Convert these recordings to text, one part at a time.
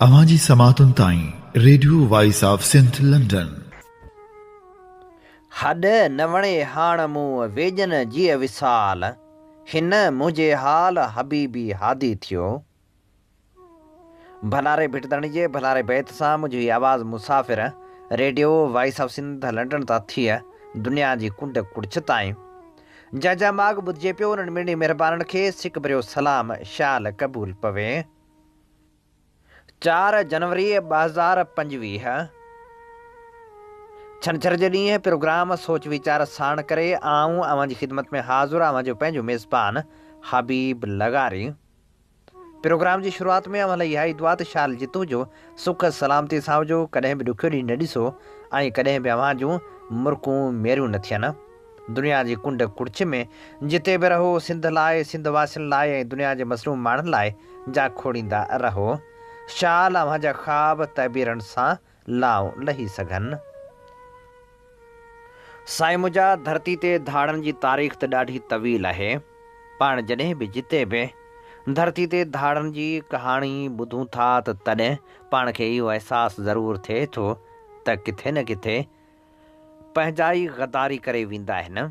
اوهان جي سماعتن تائين radio voice of Sindh London. هڏ نه وڻي هاڻ مون ويڄن جيء وصال، هن منهنجي حال حبيبي هادي ٿيو. ڀلاري ڀٽ ڌڻي جي ڀلاري بيت سان منهنجو هي آواز مسافر radio voice of Sindh London تان ٿي دنيا جي ڪنڊ ڪڙڇ تائين جا جا ماڳ ٻڌجي پيو انهن مڙني مهربانن کي سڪ ڀريو سلام شال قبول پوي. چار جنوري 2025 ڇنڇر جي ڏينهن پروگرام سوچ ويچار ساڻ ڪري آئون اوهان جي خدمت ۾ حاضر اوهان جو پنهنجو ميزبان حبيب لغاري. پروگرام جي شروعات ۾ اوهان لاء اها ئي دعا ته شال جتون جو سک سلامتي سان هجو ڪڏهن به ڏکيو ڏينهن نه ڏسو ۽ ڪڏهن به اوهان جون مرڪون ميريون نه ٿين. دنيا جي ڪنڊ ڪڙڇ ۾ جتي به رهو سنڌ لاء، سنڌ واسين لاء ۽ دنيا جي مظلوم ماڻهن لاء جاکوڙيندا رهو. شال اوهان جا خواب تعبيرن سان لائون لهي سگهن. سائين منهنجا ڌرتي تي ڌاڙن جي تاريخ ته ڏاڍي طويل آهي. پاڻ جڏهن به جتي به ڌرتي تي ڌاڙن جي ڪهاڻي ٻڌون ٿا ته تڏهن پاڻ کي اهو احساس ضرور ٿئي ٿو ته ڪٿي نه ڪٿي پنهنجا ئي غداري ڪري ويندا آهن.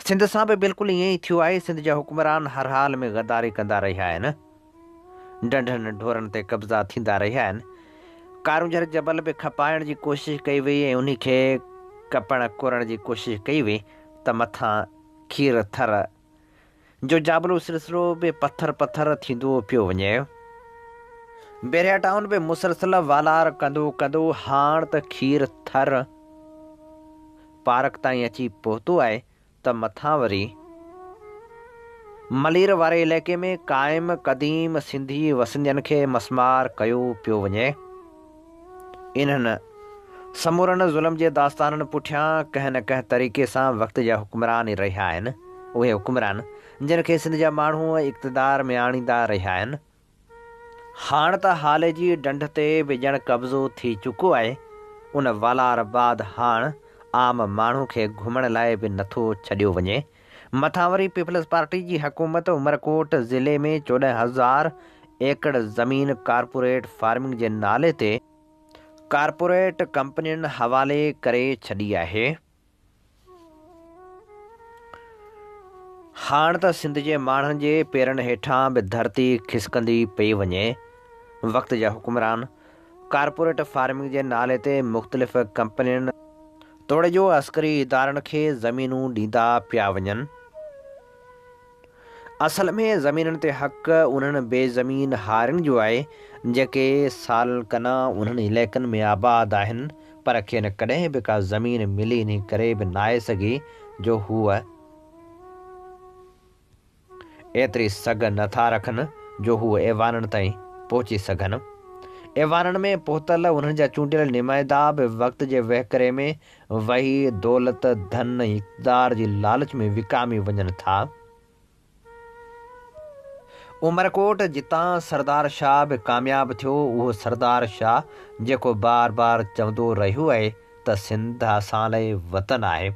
سنڌ سان به بلڪل ائين ئي ٿيو آهي، سنڌ جا حڪمران هر حال ۾ غداري ڪندا رهيا آهن. ڍنڍن ڍورن تي قبضا ٿيندا رهيا آهن. ڪارونجهر جبل به کپائڻ جي ڪوشش ڪئي وئي ۽ انهي کي ڪپڻ ڪورڻ جي ڪوشش ڪئي وئي ته مٿان کير ٿر جو جابلو سلسلو به پٿر پٿر ٿيندو پيو وڃي. بحريا ٽائون به مسلسل والار ڪندو ڪندو هاڻ ته کير ٿر پارڪ تائين اچي پهتو آهي ته مٿان وري ملير واري علائقي ۾ قائم قديم سنڌي وسندين کي مسمار ڪيو پيو وڃي. انهن سمورن ظلم جي داستانن پٺيان ڪنهن نه ڪنهن طريقي سان وقت جا حڪمران ئي رهيا آهن. اهي حڪمران جن کي سنڌ جا ماڻهو اقتدار ۾ آڻيندا رهيا آهن. هاڻ ته هاليجي ڍنڍ تي به ڄڻ قبضو ٿي چڪو آهي. ان والار بعد هاڻ عام ماڻهو کي گهمڻ لاء به نٿو ڇڏيو وڃي. مٿان وري پيپلز پارٽي جي حڪومت عمرڪوٽ ضلعي ۾ 14 هزار ايڪڙ زمين ڪارپوريٽ فارمنگ جي نالي تي ڪارپوريٽ ڪمپنين حوالي ڪري ڇڏي آهي. هاڻ ته سنڌ جي ماڻهن جي پيرن هيٺان به ڌرتي کسڪندي پئي وڃي. وقت جا حڪمران ڪارپوريٽ فارمنگ جي نالي تي مختلف ڪمپنين توڙي جو عسڪري ادارن کي زمينون ڏيندا پيا وڃن. اصل ۾ زمينن تي حق انهن بي زمين هارين جو آهي جيڪي سالن کان انهن علائقن ۾ آباد آهن پر کين ڪڏهن به ڪا زمين ملي انهي ڪري به ناهي سگهي جو هو ايتري سگهه نه ٿا رکن جو هو ايوانن تائين پهچي سگهن. ايوانن ۾ پهتل انهن جا چونڊيل نمائندا به وقت جي وهڪري ۾ وهي دولت، ڌن ۽ اقتدار جي لالچ ۾ وڪامي وڃن ٿا. عمرڪوٽ جتان سردار شاهه به ڪامياب ٿيو، اهو سردار شاهه جيڪو بار بار چوندو رهيو آهي ته سنڌ اسان لاء وطن آهي.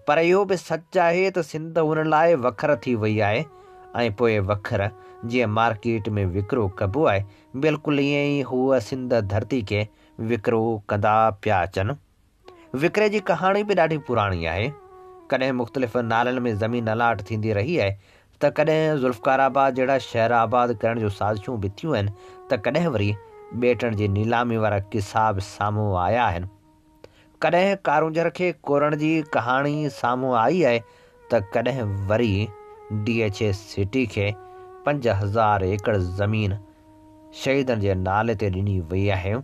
پر اهو به سچ آهي ته سنڌ انهن لاء وکر ٿي وئي آهي ۽ پوء وکر جيئن مارڪيٽ ۾ وڪرو ڪبو آهي بلڪل ائين ئي هو سنڌ ڌرتي کي وڪرو ڪندا پيا اچن. وڪري جي ڪهاڻي به ڏاڍي پراڻي آهي. ڪڏهن مختلف نالن ۾ زمين الاٽ ٿيندي رهي آهي ته ڪڏهن ذوالفقار آباد جهڙا شهر آباد ڪرڻ جون سازشون به ٿيون آهن ته ڪڏهن وري ٻيٽن جي نيلامي وارا قصا به سامهون آيا آهن. ڪڏهن ڪارونجهر کي ڪورڻ جي ڪهاڻي سامهون آئي آهي ته ڪڏهن وري ڊي ايڇ اي سٽي کي 5000 ايڪڙ زمين شهيدن جي نالي تي ڏني وئي آهي.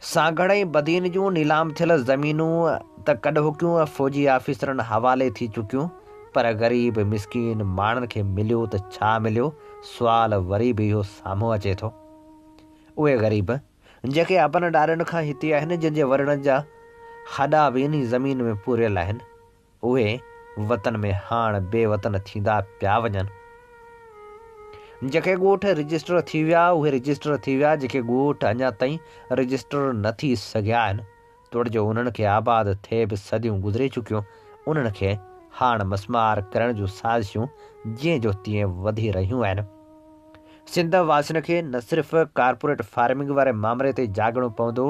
سانگهڙ ۽ بدين جون نيلام ٿيل زمينون ته ڪڏهوڪيون فوجي آفيسرن حوالي ٿي چڪيون پر غريب مسڪين ماڻهن کي مليو ته ڇا مليو سوال وري به اهو سامهون اچي ٿو. اهي غريب جيڪي ابن ڏاڏن کان هتي آهن، جن جي وڏڙن جا هڏا به انهي زمين ۾ پوريل آهن، اهي وطن ۾ هاڻ بي وطن ٿيندا پيا وڃن. جيڪي ڳوٺ رجسٽر ٿي ويا، اهي رجسٽر ٿي ويا، جيڪي ڳوٺ اڃا تائين رجسٽر نه ٿي سگهيا آهن، توڙي جو انهن کي آباد ٿئي به صديون گذري چڪيون، انهن کي هاڻ مسمار ڪرڻ جون سازشون جيئن جو تيئن وڌي رهيون آهن. سنڌ واسين کي نه صرف ڪارپوريٽ فارمنگ واري مامري تي جاڳڻو پوندو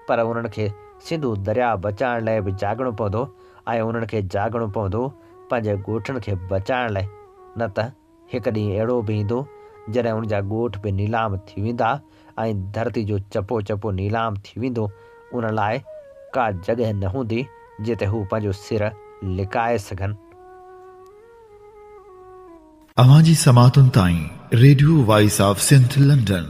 پر انهن کي سنڌو درياء بچائڻ لاء به جاڳڻو پوندو ۽ انهن کي جاڳڻو پوندو پنهنجي ڳوٺن کي بچائڻ لاء نه ته هڪ ڏينهن اهڙو به ايندو جڏهن ان جا ڳوٺ به نيلام ٿي ويندا ۽ ڌرتي جو چپو چپو نيلام ٿي ويندو ان لاء ڪا جڳهه نه هوندي جتي هو پنهنجو سر لڪائي سگهن. اوهان جي سماعتن تائين radio voice of Sindh London.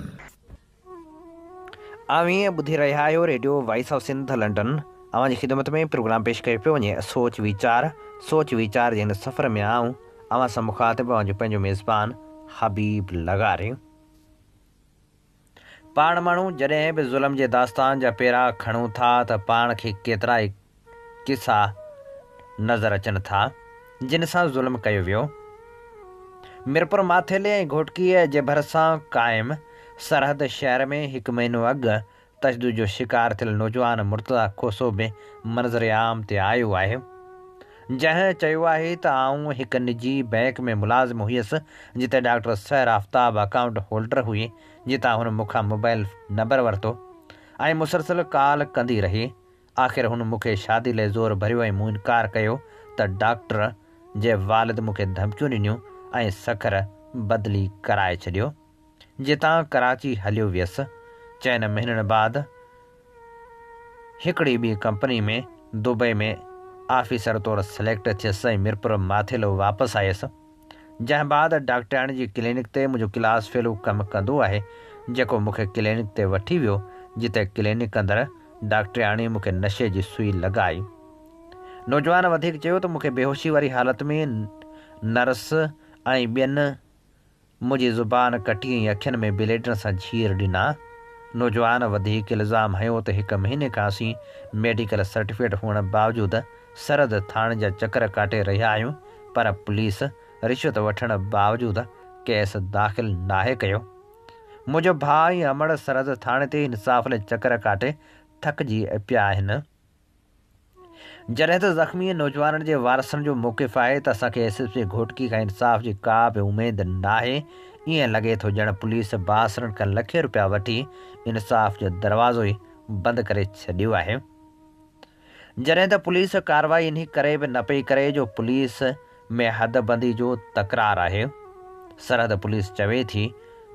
اوهين ٻڌي رهيا آهيو radio voice of Sindh London. اوهان جي خدمت ۾ پروگرام پيش ڪيو پيو وڃي سوچ ويچار. سوچ ويچار جي هن سفر ۾ آئون اوهان سان مخاطب اوهان جو پنهنجو ميزبان حبيب لغاري. پاڻ ماڻهو جڏهن به ظلم جي داستان جا پيرا کڻون ٿا ته پاڻ کي ڪيترائي قصا نظر اچن ٿا، جن سان ظلم ڪيو ويو. ميرپور ماٿيلي ۽ گهوٽڪيء جي ڀرسان قائم سرحد شهر ۾ هڪ مهينو اڳ تشدد جو شڪار ٿيل نوجوان مرتضيٰ کوسو به منظر عام تي آيو آهي. جنهن چيو آهي ته آئون هڪ نجي بئنڪ ۾ ملازم هيس جتي doctor Sahar Aftab account holder هئي جتان هن مون کان موبائل نمبر ورتو ۽ مسلسل ڪال ڪندي رهي آخر هن مون کي شادي لئه زور ڀريو ۽ مون انڪار ڪيو ته ڊاڪٽر جي والد مون کي ڌمڪيون ڏنيون ۽ سکر بدلي ڪرائي ڇڏيو جتان ڪراچي هليو ويس چئن مهينن بعد هڪڙي ٻي ڪمپني ۾ دبئي ۾ آفيسر طور سليڪٽ ٿيس ۽ ميرپور ماٿيلو واپس آيس. جنهن بعد ڊاڪٽرياڻي جي ڪلينڪ تي منهنجو ڪلاس فيلو ڪم ڪندو آهي، جيڪو مون کي ڪلينڪ تي وٺي ويو، جتي ڪلينڪ اندر ڊاڪٽرياڻي مون کي نشي جي سوئي لڳائي. نوجوان وڌيڪ چيو ته مون کي بيهوشي واري حالت ۾ نرس ۽ ٻين منهنجي زبان ڪٽي ۽ اکين ۾ بليڊن سان جهير ڏنا. نوجوان وڌيڪ الزام هنيو ته هڪ مهيني کان اسين ميڊيڪل سرٽيفڪيٽ هئڻ باوجود سرحد ٿاڻي جا چڪر ڪاٽي رهيا آهيون پر پوليس رشوت وٺڻ باوجود ڪيس داخل ناهي ڪيو. منهنجو ڀاء ۽ امڙ سرحد ٿاڻي تي انصاف لاء چڪر ڪاٽي ٿڪجي پيا آهن. جڏهن ته زخمي نوجوانن جي وارثن جو موقف آهي ته اسان کي ايس ايس پي گهوٽڪي کان انصاف جي ڪا به اميد ناهي، ائين لڳي ٿو ڄڻ پوليس بااثرن کان لکين روپيا وٺي انصاف جو دروازو ئي بند ڪري ڇڏيو آهي. جڏهن ته پوليس ڪارروائي انهي ڪري به نه پئي ڪري جو پوليس ۾ حد بندي جو تڪرار آهي. سرحد پوليس چوي ٿي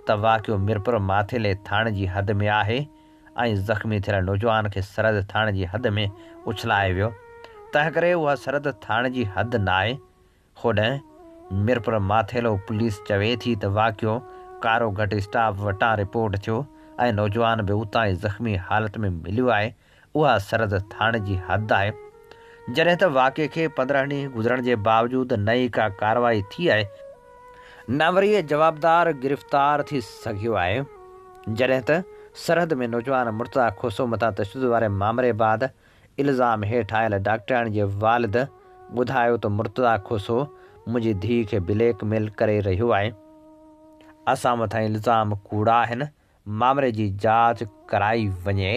ته واقعو ميرپور ماٿيلي ٿاڻي جي حد ۾ آهي، ۽ زخمي ٿيل نوجوان کي سرحد ٿاڻي جي حد ۾ اڇلايو ويو، تنهنڪري اها سرحد ٿاڻي جي حد ناهي. هوڏانهن ميرپور ماٿيلو پوليس چوي ٿي ته واقعو ڪارو گهٽ اسٽاپ وٽان رپورٽ ٿيو ۽ نوجوان به اتان ئي زخمي حالت ۾ مليو آهي، اها سرحد ٿاڻي جي حد آهي. جڏهن ته واقعي کي 15 ڏينهن گذرڻ جي باوجود نه ئي ڪا ڪارروائي ٿي آهي، نه وري جوابدار گرفتار ٿي سگهيو آهي. جڏهن ته سرحد ۾ نوجوان مرتضيٰ کوسو مٿان تشدد واري مامري بعد الزام هيٺ آيل ڊاڪٽرياڻي جي والد ٻڌايو ته مرتضيٰ کوسو منهنجي ڌيء کي بليڪ ميل ڪري رهيو آهي، اسان مٿان الزام ڪوڙا آهن، مامري جي جاچ ڪرائي وڃي.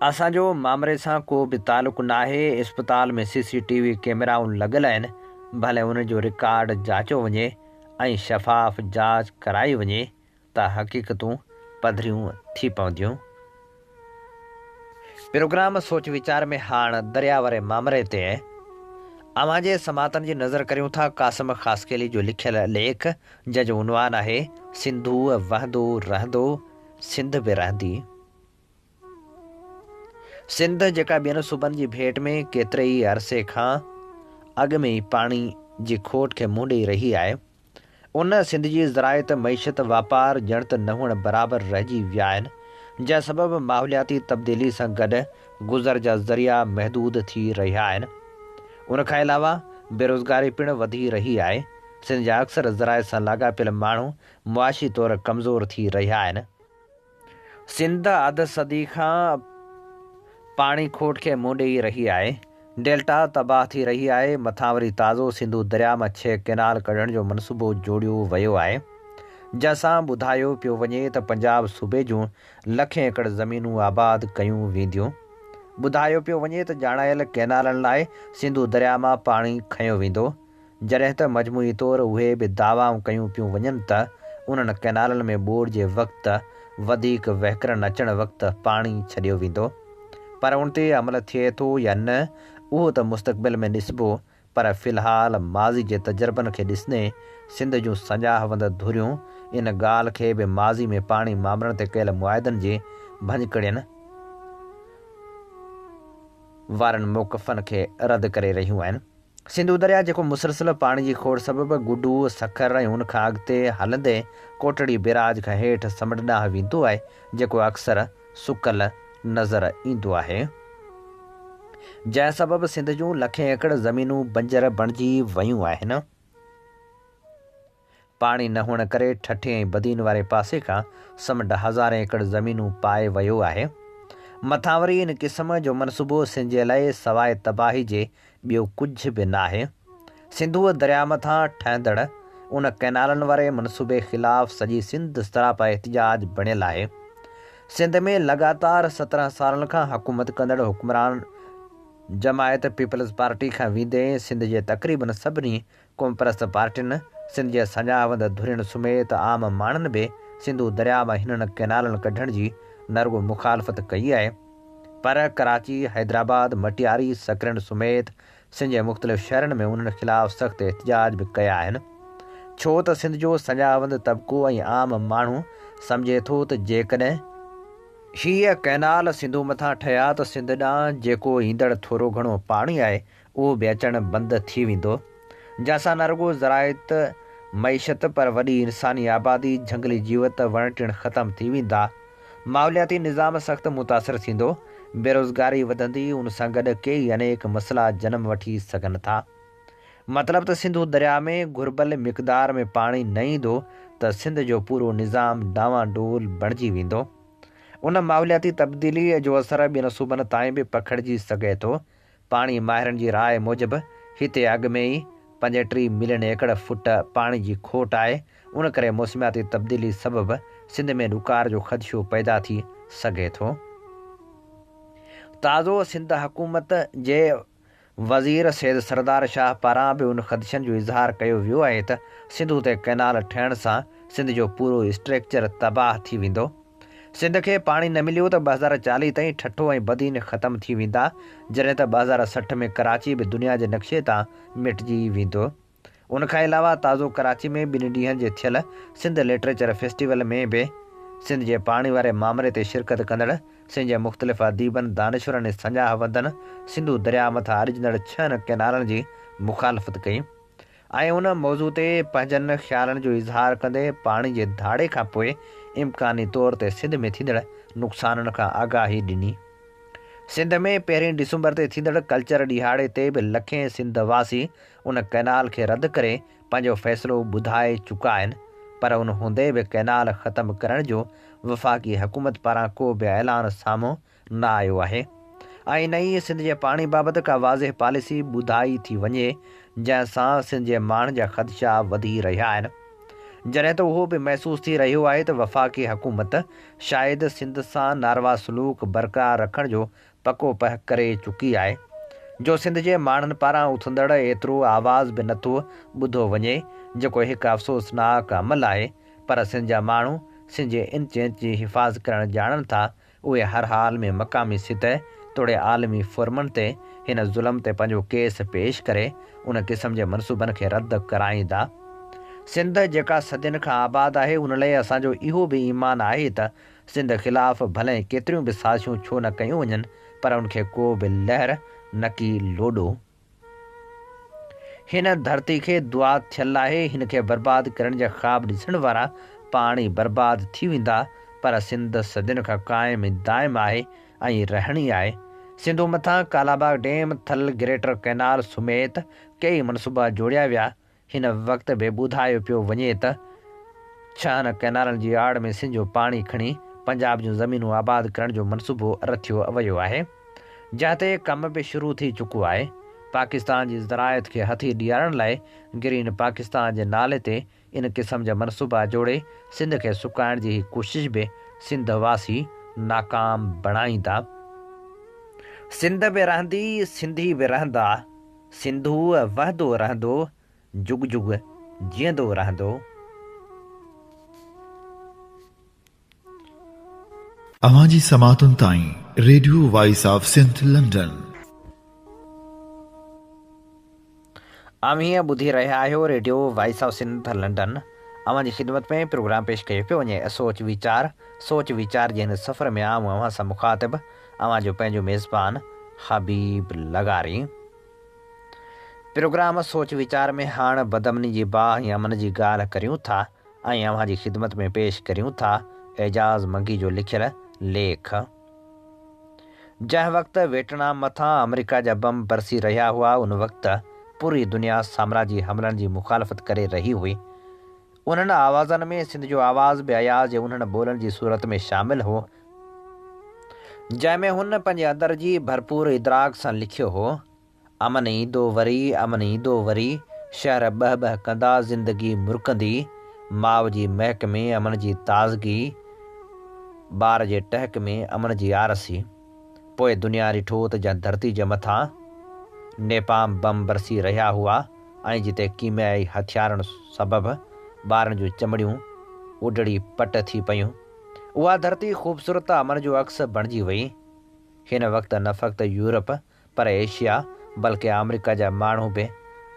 اسان جو مامري سان ڪو به تعلق ناهي، اسپتال ۾ سي سي ٽي وي ڪيمرائون لڳل آهن، ڀلي انهن جو رڪارڊ جاچيو وڃي ۽ شفاف جاچ ڪرائي وڃي ته حقيقتون پڌريون ٿي پونديون. پروگرام سوچ ويچار ۾ هاڻ درياء واري مامري تي اوهان جي سماعتن جي نظر ڪريون ٿا قاسم خاصخيلي جو لکيل ليک جنهن جو عنوان آهي سنڌوء وهندو رهندو سنڌ به رهندي. سنڌ جيڪا ٻين صوبن جي ڀيٽ ۾ ڪيتري ئي عرصي کان اڳ ۾ ئي پاڻي جي کوٽ کي منهن ڏئي رهي آهي ان سنڌ جي زراعت، معيشت، واپار ڄڻ ته نه هئڻ برابر رهجي ويا آهن، جنهن سبب ماحولياتي تبديلي سان گڏ گذر جا ذريعا محدود ٿي رهيا آهن. ان کان علاوه بيروزگاري پڻ وڌي رهي آهي. سنڌ جا اڪثر زراعت سان لاڳاپيل ماڻهو معاشي طور ڪمزور ٿي رهيا آهن. سنڌ اڌ صدي کان پاڻي کوٽ کي منهن ڏئي رهي آهي. ڊيلٽا تباهه ٿي رهي آهي، مٿان وري تازو سنڌو درياء مان ڇهه ڪئنال ڪڍڻ جو منصوبو جوڙيو ويو آهي، جنهن سان ٻڌايو پيو وڃي ته پنجاب صوبي جون لکين ايڪڙ زمينون آباد ڪيون وينديون. ٻڌايو پيو وڃي ته ڄاڻايل ڪئنالن لاء سنڌو درياء مان پاڻي کنيو ويندو. جڏهن ته مجموعي طور اهي به دعوائون ڪيون پيون وڃن ته انهن ڪئنالن ۾ ٻوڏ جي وقت وڌيڪ وهڪرن اچڻ وقت پاڻي ڇڏيو ويندو پر ان تي عمل ٿئي ٿو يا نه اهو ته مستقبل ۾ ڏسبو پر في الحال ماضي جي تجربن کي ڏسندي سنڌ جون سڃاهوند ڌريون ان ڳالهه کي به ماضي ۾ پاڻي مامرن تي ڪيل معاهدن جي ڀڃڪڙين وارن موقفن کي رد ڪري رهيون آهن. سنڌو درياء جيڪو مسلسل پاڻي جي کوڙ سبب گڊو، سکر ۽ ان کان اڳتي هلندي ڪوٽڙي بيراج کان هيٺ سمنڊ ڏانهن ويندو آهي جيڪو اڪثر سڪل نظر ايندو آهي. جنهن سبب سنڌ جون لکين ايڪڙ زمينون بنجر بڻجي ويون آهن. پاڻي نه هئڻ ڪري ٺٽي ۽ بدين واري پاسي کان سمنڊ هزارين ايڪڙ زمينون پائي ويو آهي. مٿان وري ان قسم جو منصوبو سنڌ جي لاء سواء تباهي جي ٻيو ڪجهه به ناهي. سنڌوء درياء مٿان ٺهندڙ ان ڪئنالن واري منصوبي خلاف سڄي سنڌ سراپا احتجاج بڻيل آهي. سنڌ ۾ لڳاتار 17 سالن کان حڪومت ڪندڙ حڪمران جماعت پيپلز پارٽي کان ويندي سنڌ جي تقريبن سڀني قومپرست پارٽين، سنڌ جي سڃاهوند ڌرين سميت عام ماڻهن به سنڌو درياء مان هنن ڪئنالن ڪڍڻ جي نه رڳو مخالفت ڪئي آهي پر ڪراچي، حيدرآباد، مٽياري، سڪرنڊ سميت سنڌ جي مختلف شهرن ۾ انهن خلاف سخت احتجاج به ڪيا آهن ڇو ته سنڌ جو سڃاهوند طبقو ۽ عام ماڻهو سمجهي ٿو ته جيڪڏهن هي ڪئنال سنڌو مٿان ٺهيا ته سنڌ ڏانهن جيڪو ايندڙ ٿورو گهڻو پاڻي آهي اهو به اچڻ بند ٿي ويندو، جنهن سان نه رڳو زراعت، معيشت پر وڏي انساني آبادي، جهنگلي جيوت، وڻ ٽڻ ختم ٿي ويندا، ماحولياتي نظام سخت متاثر ٿيندو، بيروزگاري وڌندي، ان سان گڏ ڪيئي انيڪ مسئلا جنم وٺي سگهن ٿا. مطلب ته سنڌو درياء ۾ گهربل مقدار ۾ پاڻي نه ايندو ته سنڌ جو پورو نظام ڊانوان ڊول بڻجي ويندو. ان ماحولياتي تبديليء جو اثر ٻين صوبن تائين به پکڙجي سگهي ٿو. پاڻي ماهرن جي راء موجب هتي اڳ ۾ ئي 35 ملين ايڪڙ فوٽ پاڻي جي کوٽ آهي، ان ڪري موسمياتي تبديلي سبب سنڌ ۾ ڏڪار جو خدشو پيدا ٿي سگهي ٿو. تازو سنڌ حڪومت جي وزير سيد سردار شاهه پاران به ان خدشن جو اظهار ڪيو ويو آهي ته سنڌو تي ڪئنال ٺهڻ سان سنڌ جو پورو اسٽريڪچر تباهه ٿي ويندو. سنڌ کي پاڻي نه مليو ته 2040 تائين ٺٽو ۽ بدين ختم ٿي ويندا، جڏهن ته 2060 ۾ ڪراچي به دنيا جي نقشي تان مٽجي ويندو. ان کان علاوه تازو ڪراچي ۾ ٻن ڏينهن جي ٿيل سنڌ لٽريچر فيسٽيول ۾ به سنڌ جي پاڻي واري مامري تي شرڪت ڪندڙ سنڌ جي مختلف اديبن، دانشورن ۽ سڃاهه وندن سنڌو درياء مٿان اڏجندڙ ڇهن ڪئنالن جي مخالفت ڪئي. ۽ ان موضوع تي پنهنجن خيالن جو اظهار ڪندي پاڻي جي ڌاڙي کان پوء امڪاني طور تي سنڌ ۾ ٿيندڙ نقصانن کان آگاهي ڏني. سنڌ ۾ پهرين ڊسمبر تي ٿيندڙ ڪلچر ڏهاڙي تي به لکين سنڌ واسي ان ڪئنال کي رد ڪري پنهنجو فيصلو ٻڌائي چڪا آهن پر ان هوندي به ڪئنال ختم ڪرڻ جو وفاقي حڪومت پاران ڪو به اعلان سامهون نه آيو آهي ۽ نه ئي سنڌ جي پاڻي بابت ڪا واضح پاليسي ٻڌائي ٿي وڃي جنهن سان سنڌ جي ماڻهن جا خدشا وڌي رهيا آهن جڏهن ته اهو به محسوس ٿي رهيو آهي ته وفاقي حڪومت شايد سنڌ سان ناروا سلوڪ برقرار رکڻ جو پڪو پهه ڪري چڪي آهي جو سنڌ جي ماڻهن پاران اٿندڙ ايترو آواز به نٿو ٻڌو وڃي جيڪو هڪ افسوسناڪ عمل آهي پر سنڌ جا ماڻهو سنڌ جي انچ انچ جي حفاظت ڪرڻ ڄاڻن ٿا اهي هر حال ۾ مقامي سطح توڙي عالمي فورمن تي هن ظلم تي پنهنجو ڪيس پيش ڪري ان قسم جي منصوبن کي رد ڪرائيندا. سنڌ جيڪا صدين کان آباد آهي ان لئه اسان جو اهو به ايمان آهي ته سنڌ خلاف ڀلين ڪيتريون به سازشون ڇو نه ڪيون وڃن پر ان کي ڪو به لهر نڪي لوڏو. هن ڌرتي کي دعا ٿيل آهي، هن کي برباد ڪرڻ جا خواب ڏسڻ وارا پاڻ ئي برباد ٿي ويندا، پر سنڌ صدين کان قائم ۽ دائم آهي ۽ رهڻي آهي. سنڌو مٿان Kalabagh dam, Thal greater canal سميت ڪيئي منصوبا جوڙيا ويا، هن وقت به ٻڌايو پيو وڃي ته ڇهن ڪئنالن جي آڙ ۾ سنڌ جو پاڻي کڻي پنجاب جون زمينون آباد ڪرڻ جو منصوبو رٿيو ويو آهي، جنهن تي ڪم به شروع ٿي چڪو آهي. پاڪستان جي زراعت کي هٿي ڏيارڻ لاء گرين پاڪستان جي نالي تي ان قسم جا منصوبا جوڙي سنڌ کي سڪائڻ جي هي ڪوشش به سنڌ واسي ناڪام بڻائيندا. سنڌ به رهندي، سنڌي به رهندا. سنڌوء وهندو رهندو، جڳ جڳ جيئندو رهندو. اوهان جي سماعتن تائين radio voice of Sindh London. اوهين ٻڌي رهيا آهيو radio voice of Sindh London. اوهان جي خدمت ۾ پروگرام پيش ڪيو پيو وڃي سوچ ويچار سوچ ويچار جي هن سفر ۾ آئون اوهان سان مخاطب اوهان جو پنهنجو ميزبان حبيب لغاري. پروگرام سوچ ويچار ۾ هاڻ بدامني جي باهه ۽ امن جي ڳالهه ڪريون ٿا ۽ اوهان جي خدمت ۾ پيش ڪريون ٿا اعجاز منگي جو لکيل ليک. جنهن وقت ويٽنام مٿان آمريڪا جا بم برسي رهيا هئا ان وقت پوري دنيا سامراجي حملن جي مخالفت ڪري رهي هئي. انهن آوازن ۾ سنڌ جو آواز به اياز جي انهن ٻولن جي صورت ۾ شامل هو، جنهن ۾ هن پنهنجي اندر جي ڀرپور ادراڪ سان لکيو هو. امن ايندو وري، امن ايندو وري، شهر ٻهه ٻهه ڪندا، زندگي مرڪندي، ماء جي مهڪ ۾ امن جي تازگي، ٻار جي ٽهڪ ۾ امن جي آرسي. پوء دنيا ڏٺو ته جنهن ڌرتي جي مٿان نيپام بم برسي رهيا هئا ۽ جتي ڪيميائي هٿيارن سبب ٻارن جون چمڙيون اڊڙي پٽ ٿي پيون، اها ڌرتي خوبصورت امن جو عڪس بڻجي وئي. هن وقت نه فقط يورپ پر ايشيا بلڪه آمريڪا جا ماڻهو به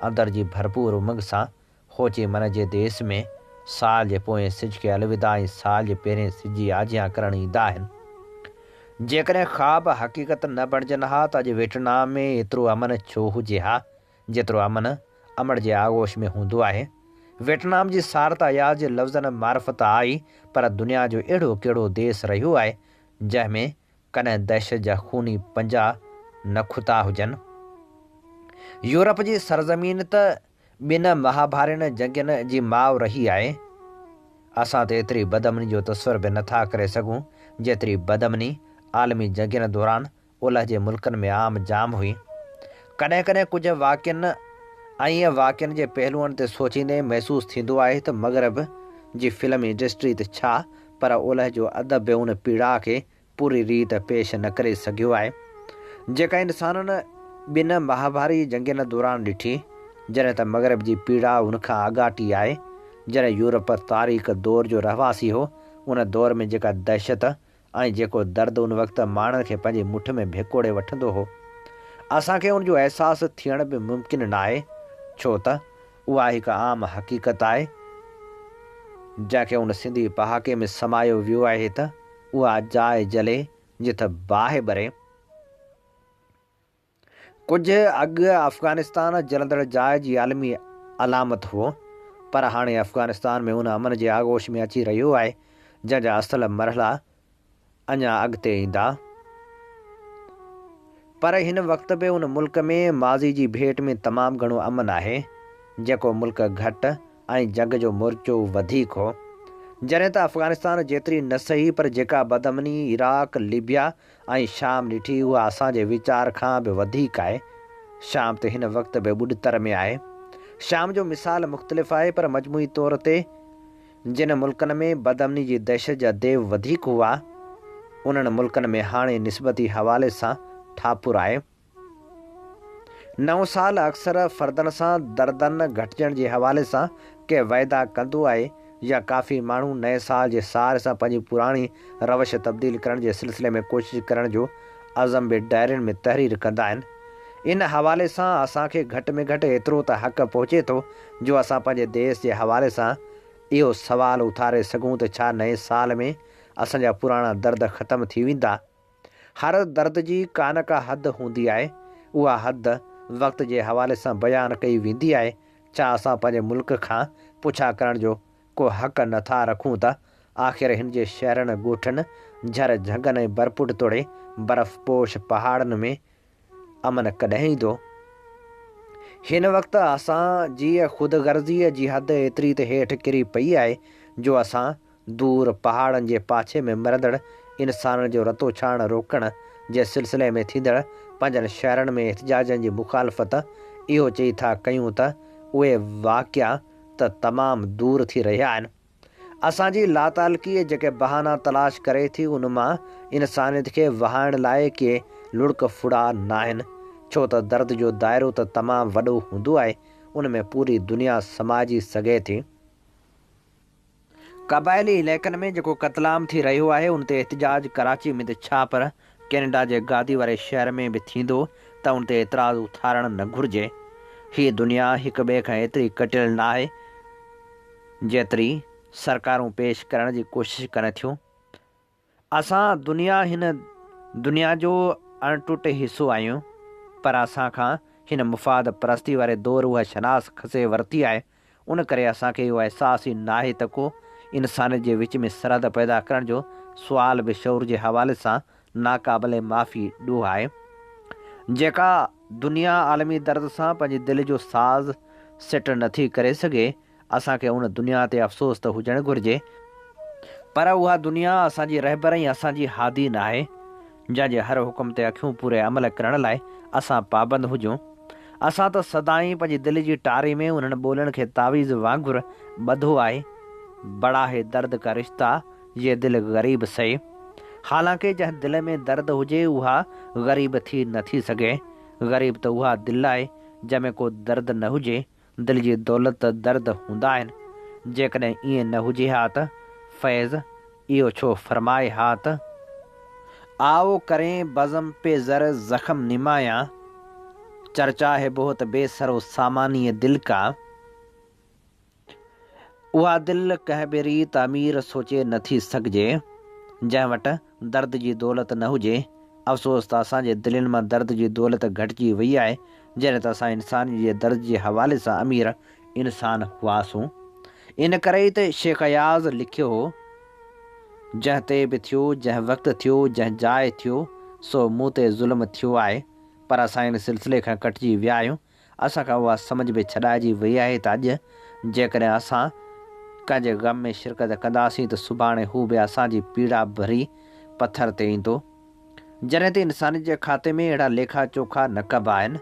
اندر جي ڀرپور امنگ سان هوچي من جي ديس ۾ سال جي پوئين سج کي الوداع ۽ سال جي پهرين سج جي آجيان ڪرڻ ايندا آهن. جيڪڏهن خواب حقيقت نه بڻجن ها ته اڄ ويٽنام ۾ ايترو امن ڇو هجي ها جيترو امن امڙ جي آغوش ۾ هوندو آهي. ويٽنام جي سار ته اياز جي لفظن معرفت آئي پر دنيا جو اهڙو ڪهڙو ديس رهيو آهي جنهن ۾ ڪڏهن دهشت جا خوني پنجا نه کتا هجن. يورپ جي سرزمين ته ٻن مهاڀارين جنگين جي ماء رهي آهي. اسان ته ايتري بدامني جو تصور به نه ٿا ڪري سگهون، جيتري بدامني عالمي جنگين دوران اولهه جي ملڪن ۾ عام جام هئي. ڪڏهن ڪڏهن ڪجهه واقعن ۽ واقعن جي پهلوئن تي سوچيندي محسوس ٿيندو آهي ته مغرب جي فلم انڊسٽري ته ڇا پر اولهه جو ادب به ان پيڙاء کي پوري ريت پيش نه ڪري سگهيو آهي، جيڪا انسانن ٻن مهاڀاري جنگين دوران ڏٺي، جڏهن ته مغرب جي پيڙاء ان کان آڳاٽي آهي، جڏهن يورپ تاريڪ دور جو رهواسي هو، ان دور ۾ جيڪا دهشت ۽ جيڪو درد ان وقت ماڻهن کي پنهنجي مٺ ۾ ڀيڪوڙي وٺندو هو، اسان کي ان جو احساس ٿيڻ به ممڪن ناهي، ڇو ته اها هڪ عام حقيقت آهي، جنهن کي ان سنڌي پهاڪي ۾ سمايو ويو آهي ته، اها جاء جلي جت باهه ٻري. ڪجهه اڳ افغانستان جلندڙ جاء جي عالمي علامت هو، پر هاڻي افغانستان ۾ ان امن جي آغوش ۾ اچي رهيو آهي، جنهن جا اصل مرحلا اڃا اڳتي ايندا. پر هن وقت به ان ملڪ ۾ ماضي جي ڀيٽ ۾ تمام گهڻو امن آهي، جيڪو ملڪ گهٽ ۽ جنگ جو مورچو وڌيڪ هو. جڏهن ته افغانستان جيتري نه سهي پر جيڪا بدامني عراق، ليبيا ۽ شام ڏٺي اها اسان جي ويچار کان به وڌيڪ آهي. شام ته هن وقت به ٻڏتر ۾ آهي. شام جو مثال مختلف آهي پر مجموعي طور تي جن ملڪن ۾ بدامني جي دهشت جا ديو وڌيڪ هئا، انهن ملڪن ۾ هاڻي نسبتي حوالي سان ٺاپر آهي. نئون سال اڪثر فردن سان دردن گهٽجڻ جي حوالي سان ڪي وعدا ڪندو آهي يا ڪافي ماڻهو نئين سال جي سار سان پنهنجي پراڻي روش تبديل ڪرڻ جي سلسلي ۾ ڪوشش ڪرڻ جو عزم به ڊائرين ۾ تحرير ڪندا آهن. ان حوالي سان اسان کي گهٽ ۾ گهٽ ايترو ته حق پهچي ٿو جو اسان پنهنجي ديس جي حوالي سان اهو سوال اٿاري سگهون ته ڇا نئين سال ۾ اسان جا پراڻا درد ختم ٿي ويندا؟ هر درد جي ڪا نه ڪا حد هوندي آهي، اها حد وقت جي حوالي سان بيان ڪئي ويندي آهي، ڇا اسان پنهنجي ملڪ کان پڇا ڪرڻ جو ڪو حق نه ٿا رکون ته آخر هن جي شهرن، ڳوٺن، جهر جهنگن ۽ برپٽ توڙي برف پوش پهاڙن ۾ امن ڪڏهن ايندو؟ هن وقت اسان جي خود غرضيء جي حد ايتري ته هيٺ ڪري پئي آهي جو اسان دور پهاڙن جي پاڇي ۾ مرندڙ انسانن جو رتوڇاڻ روڪڻ جي سلسلي ۾ ٿيندڙ پنهنجن شهرن ۾ احتجاجن جي مخالفت اهو چئي ٿا ڪيون ته اهي واقعا ته تمام دور ٿي رهيا آهن. اسان جي لاتعلقيء جيڪي بهانا تلاش ڪري ٿي ان مان انسانيت کي وهائڻ لاء ڪي لڙڪ ڦڙا ناهن، ڇو ته درد جو دائرو ته تمام وڏو هوندو آهي، ان ۾ پوري دنيا سمائجي سگهي ٿي. قبائلي علائقن ۾ جيڪو قتلام ٿي رهيو آهي ان تي احتجاج ڪراچي ۾ ته ڇا پر ڪينيڊا جي گادي واري شهر ۾ به ٿيندو ته ان تي اعتراض اٿارڻ نه گهرجي. هيء دنيا هڪ ٻئي کان ايتري ڪٽيل ناهي جيتري سرڪارون پيش ڪرڻ جي ڪوشش ڪن ٿيون. اسان دنيا هن دنيا جو اڻٽٽ حصو آهيون پر اسان کان هن مفاد پرستي واري دور اها شناس کسي ورتي آهي ان ڪري اسان کي اهو احساس ئي ناهي ته ڪو انسانيت جي وچ ۾ سرحد پيدا ڪرڻ جو سوال به شعور جي حوالي سان ناقابل معافي ڏوهه آهي. جيڪا دنيا عالمي درد سان پنهنجي دل جو ساز سٽ نٿي ڪري سگهي اسان کي ان دنيا تي افسوس ته هجڻ گهرجي، پر اها دنيا اسان جي رهبر ۽ اسان جي هادي ناهي، جنهن جي هر حڪم تي اکيون پوري عمل ڪرڻ لاء اسان پابند هجون. اسان ته سدائين پنهنجي دل جي ٽاري ۾ انهن ٻولن کي تعويذ وانگر ٻڌو آهي، بڙا هي درد ڪا رشتا، يي دل غريب سهي. حالانڪه جنهن دل ۾ درد هجي اها غريب ٿي نه ٿي سگهي. غريب ته اها دل آهي، جنهن ۾ ڪو درد نه هجي. دل جي دولت ته درد هوندا آهن. جيڪڏهن ائين نه هجي ها ته فيض اهو ڇو فرمائي ها ته. آئو ڪرين بزم پي زر زخم نمايان، چرچا هي بهت بي سر و سامانيء دل ڪا. اها دل ڪنهن به ريت امير سوچي نه ٿي سگهجي، جنهن وٽ درد جي دولت نه هجي. افسوس ته اسان جي دلين مان درد جي دولت گهٽجي وئي آهي، جڏهن ته اسان انسانيت جي درد جي حوالي سان امير انسان هئاسون. ان ڪري ئي ته شيخ اياز لکيو هو، جنهن تي به ٿيو، جنهن وقت ٿيو، جنهن جاء ٿيو، سو مون تي ظلم ٿيو آهي. پر اسان ان سلسلي کان ڪٽجي ويا آهيون. اسان کان اها سمجهه به ڇڏائجي وئي آهي ته اڄ جيڪڏهن اسان ڪنهن جي غم ۾ شرڪت ڪنداسين ته سڀاڻي هو به اسان جي پيڙا ڀري پٿر تي ايندو. جڏهن ته انسانيت جي کاتي ۾ اهڙا ليکا چوکا نه ڪبا آهن.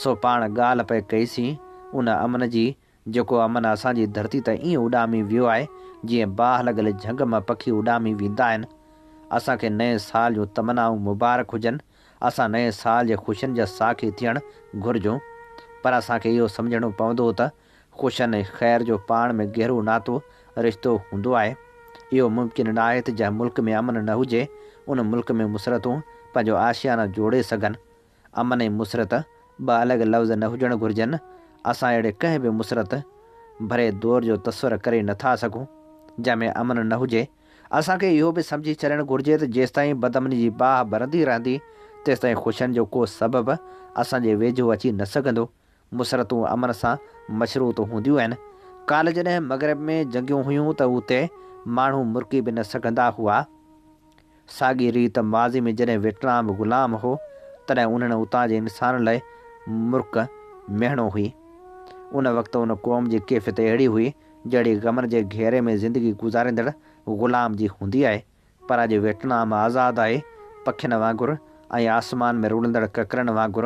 سو پاڻ ڳالهه پئي ڪئيسين ان امن جي جيڪو امن اسان جي ڌرتي تان ائين اڏامي ويو آهي جيئن باهه لڳل جهنگ مان پکي اڏامي ويندا آهن. اسان کي نئين سال جون تمنائون مبارڪ هجن. اسان نئين سال جي خوشين جا ساکي ٿيڻ گهرجون، پر اسان کي اهو سمجهڻو پوندو ته خوشين ۽ خير جو پاڻ ۾ گهرو ناتو، رشتو، هوندو آهي. اهو ممڪن ناهي ته جنهن ملڪ ۾ امن نه هجي، ان ملڪ ۾ مسرتون پنهنجو آشيانه جوڙي سگهن. امن ۽ مسرت ٻه الڳ لفظ نه هجڻ گهرجن. اسان اهڙي ڪنهن به مسرت ڀري دور جو تصور ڪري نه ٿا سگهون، جنهن ۾ امن نه هجي. اسان کي اهو به سمجهي ڇڏڻ گهرجي ته جيستائين بدامني جي باهه ٻرندي رهندي، تيستائين خوشين جو ڪو سبب اسان جي ويجهو اچي نه سگهندو. مسرتون امن سان مشروط هونديون آهن. ڪالهه جڏهن مغرب ۾ جنگيون هيون ته اتي ماڻهو مرڪي به نه سگهندا هئا. ساڳي ريت ماضي ۾ جڏهن ويٽنام غلام هو، تڏهن انهن اتان جي انسانن لاء مرڪ مهڻو هئي. ان وقت ان قوم جي ڪيفيت اهڙي هئي، جهڙي غمن جي گهيري ۾ زندگي گذاريندڙ غلام جي هوندي آهي، پر اڄ ويٽنام آزاد آهي، پکين وانگر ۽ آسمان ۾ رڙندڙ ڪڪرن وانگر.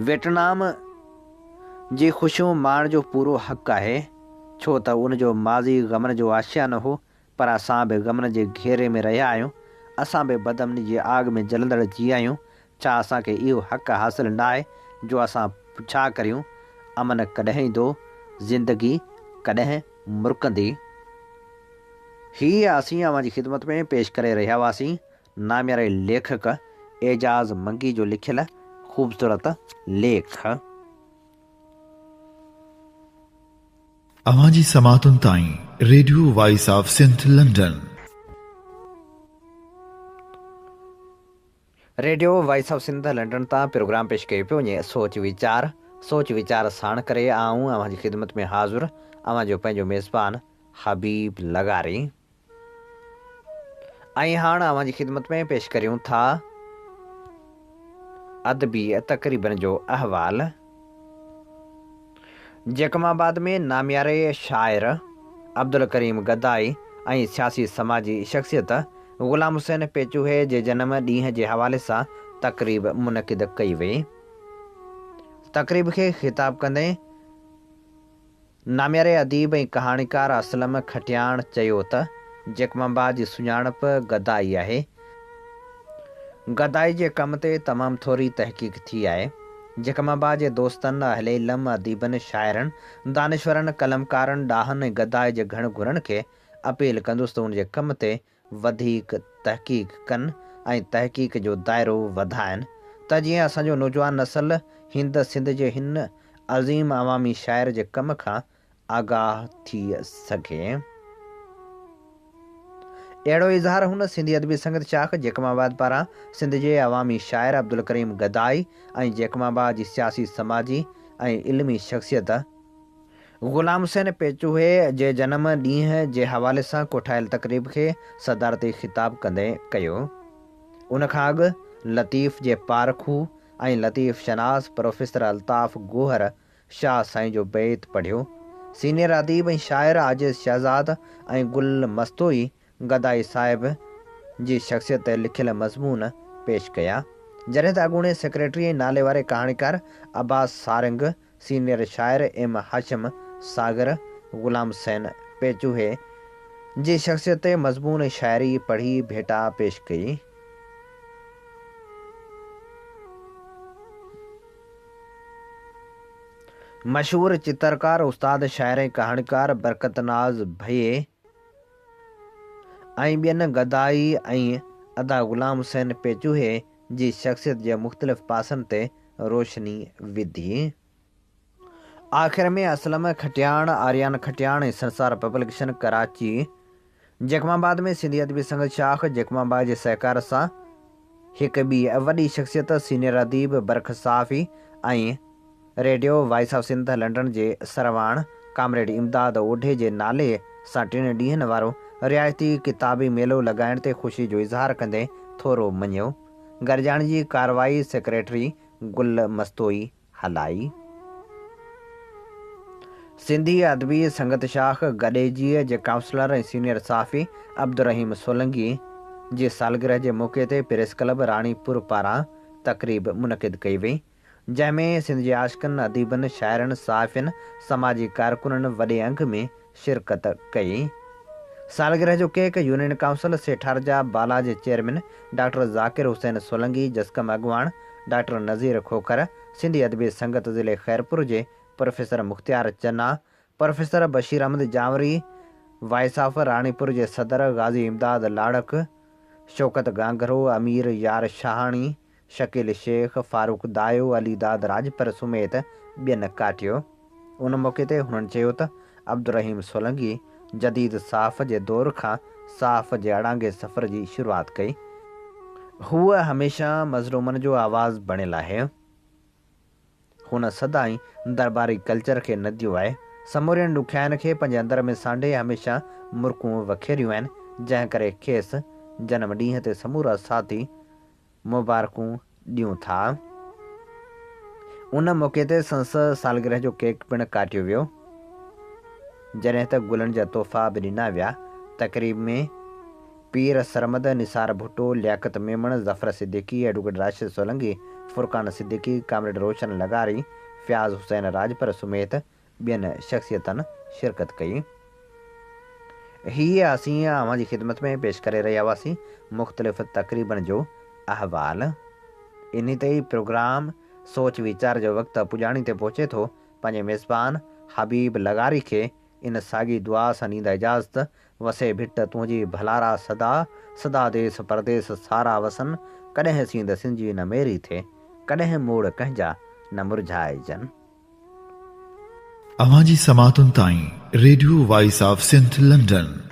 ويٽنام جي خوشيون ماڻڻ جو پورو حق آهي، ڇو ته ان جو ماضي غمن جو آشيانو هو، پر اسان به غمن جي گهيري ۾ رهيا آهيون، اسان به بدامني جي آڳ ۾ جلندڙ جيء آهيون، ڇا اسان کي اهو حق حاصل ناهي جو اسان پڇا ڪريون، امن ڪڏهن ايندو، زندگي ڪڏهن مرڪندي؟ هي اسين اوهان جي خدمت ۾ پيش ڪري رهيا هئاسين نامياري ليکڪ اعجاز منگي جو لکيل خوبصورت ليک. اوهان جي سماعتن تائين radio voice of Sindh London. Radio voice of Sindh London تان پروگرام پيش ڪيو پيو وڃي سوچ ويچار سوچ ويچار ساڻ ڪري آئون اوهان جي خدمت ۾ حاضر اوهان جو پنهنجو ميزبان حبيب لغاري ۽ هاڻ اوهان جي خدمت ۾ پيش ڪريون ٿا ادبي تقريبن جو احوال. جيڪب آباد ۾ نامياري شاعر عبدالڪريم گدائي ۽ سياسي سماجي شخصيت غلام حسين پيچوهي جي جنم ڏينهن جي حوالي سان تقريب منعقد ڪئي وئي. تقريب کي خطاب ڪندي نامياري اديب ۽ ڪهاڻيڪار اسلم کٽياڻ چيو ته جيڪب آباد جي سڃاڻپ گدائي آهي. گدائي جي ڪم تي تمام ٿوري تحقيق ٿي آهي. جيڪب آباد جي دوستن، اهل علم، اديبن، شاعرن، دانشورن، قلمڪارن، ڏاهن ۽ گدائي جي گهڻ گهرن کي اپيل ڪندس ته ان جي ڪم تي وڌيڪ تحقيق ڪن ۽ تحقيق جو دائرو وڌائن ته جيئن اسان جو نوجوان نسل هند سنڌ جي هن عظيم عوامي شاعر جي ڪم کان آگاهه ٿي سگهي. اهڙو اظهار هن سنڌي ادبي سنگت شاخ جيڪب آباد پاران سنڌ جي عوامي شاعر عبدالڪريم گدائي ۽ جيڪب آباد جي سياسي سماجي ۽ علمي شخصيت غلام حسين پيچوهي جي جنم ڏينهن جي حوالي سان ڪوٺايل تقريب کي صدارتي خطاب ڪندي ڪيو. ان کان اڳ لطيف جي پارکو ۽ لطيف شناس پروفيسر الطاف گوهر شاهه سائين جو بيت پڙهيو. سينيئر اديب ۽ شاعر عاجز شهزاد ۽ گل مستوئي گدائي صاحب جي شخصيت تي لکيل مضمون پيش ڪيا. جڏهن ته اڳوڻي سيڪريٽري ۽ ناليواري ڪهاڻيڪار عباس سارنگ، سينيئر شاعر ايم هاشم ساگر، غلام حسين پيچوهي جي شخصيت تي مضمون ۽ شاعري پڙهي ڀيٽا پيش ڪئي. مشهور چترڪار، استاد، شاعر ۽ ڪهاڻيڪار برڪت ناز ڀئي ۽ ٻين گدائي ۽ ادا غلام حسين پيچوهي جي شخصيت جي مختلف پاسن تي روشني وڌي. آخر ۾ اسلم کٽياڻ، آريان کٽياڻ ۽ سنسار پبلڪيشن ڪراچي، جيڪب آباد ۾ سنڌي ادبي سنگت شاخ جيڪب آباد جي سهڪار سان هڪ ٻي وڏي شخصيت سينيئر اديب، برک صحافي ۽ radio voice of Sindh London جي سرواڻ ڪامريڊ امداد اوڍي جي نالي سان ٽن ڏينهن وارو رعايتي ڪتابي ميلو لڳائڻ تي خوشي جو اظهار ڪندي ٿورو مڃيو. گڏجاڻي جي ڪارروائي سيڪريٽري گل مستوئي هلائي. سنڌي ادبي سنگت شاخ گڏيجيء جي ڪائونسلر ۽ سينيئر صحافي عبدالرحيم سولنگي جي سالگرهه جي موقعي تي پريس ڪلب راڻيپور پاران تقريب منعقد ڪئي وئي، جنهن ۾ سنڌ جي عاشقن، اديبن، شاعرن، صحافين، سماجي ڪارڪنن وڏي انگ ۾ شرڪت ڪئي. سالگرهه جو ڪيڪ يونين ڪائونسل سيٺارجا بالا جي چيئرمين ڊاڪٽر ذاڪر حسين سولنگي، جسقم اڳواڻ ڊاڪٽر نذير کوکر، سنڌي ادبي سنگت ضلعي خيرپور جي professor Mukhtiar Channa, professor Bashir Ahmed Janwari, voice of Ranipur جي صدر غازي امداد لاڙڪ، شوڪت گانگهرو، امير يار شاهاڻي، شڪيل شيخ، فاروق دايو، علي داد راڄپر سميت ٻين ڪاٽيو. ان موقعي تي هنن چيو ته عبدالرحيم سولنگي جديد صحافت جي دور کان صحافت جي اڙانگي سفر جي شروعات ڪئي. هو هميشه مظلومن جو آواز بڻيل آهي. هن سدائين درٻاري ڪلچر کي نديو آهي. سمورين ڏکيائين کي پنهنجي اندر ۾ سانڍي هميشه مرڪون وکيريون آهن، جنهن ڪري کيس جنم ڏينهن تي سمورا ساٿي مبارڪون ڏيون ٿا. ان موقعي تي سندس سالگرهه جو ڪيڪ پڻ ڪاٽيو ويو، جڏهن ته گلن جا تحفا به ڏنا ويا. تقريب ۾ پير سرمد، نثار ڀٽو، لياقت ميمڻ، ظفر صديقي، ايڊووڪيٽ راشد سولنگي، فرقان صديقي، ڪامريڊ روشن لغاري، فياض حسين راڄپر سميت ٻين شخصيتن شرڪت ڪئي. هي اسين اوهان جي خدمت ۾ پيش ڪري رهيا هئاسين مختلف تقريبن جو احوال. انهي تي ئي پروگرام سوچ ويچار جو وقت پڄاڻي تي پهچي ٿو. پنهنجي ميزبان حبيب لغاري کي ان ساڳي دعا سان ڏيندا اجازت، وسي ڀٽ تنهنجي ڀلارا سدا، سدا ديس پرديس سارا وسن، ڪڏهن سينڌ سنجي نه ميري ٿئي، ڪڏهن موڙ ڪنهن جا نه مرجهائجن. اوهان جي سماعتن تائين radio voice of Sindh London.